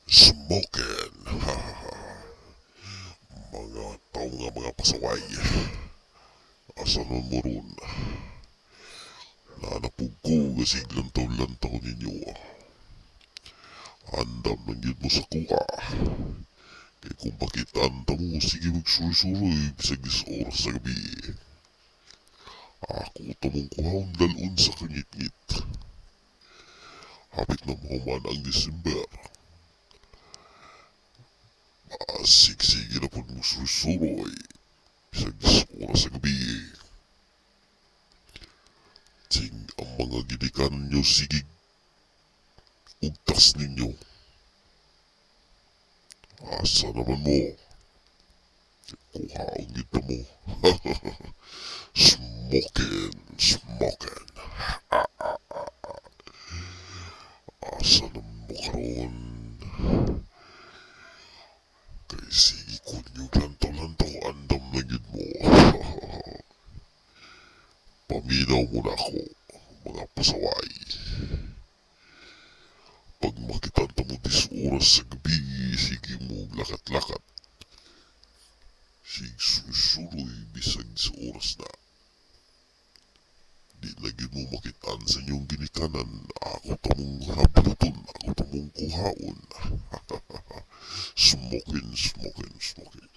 Smoking. Mga tao nga mga pasaway. Asa nun mo ron? Nanapog ko gasig lantaw-lantaw ninyo. Andam lang yun mo sa kuha. Kay kung makitaan ta mo, sige magsuroy-suroy bisag 10 oras sa gabi. Ako tamong kuhaon dalon sa kangitngit. Hapit na mahuman ang December. Basig sige na pud mo suroy-suroy bisag 10 oras sa gabi. Ting ang mga ginikanan nyo sige ugtas ninyo. Asa naman mo? Kuhaon gyud ta mo. Smoking, smoking. Asa naman mo karon? Kay sige kunyog lantaw-lantaw, andam na gyud mo. Paminaw mo na ako, mga pasaway. Pag makita mo 10 oras sa gabi, sige mo lakat-lakat. Sig susuroy bisag 10 oras na. Di na gyud mo makitaan sa inyong ginikanan. Ako tamong habluton, ako tamong kuhaon. Smoking, smoking, smoking.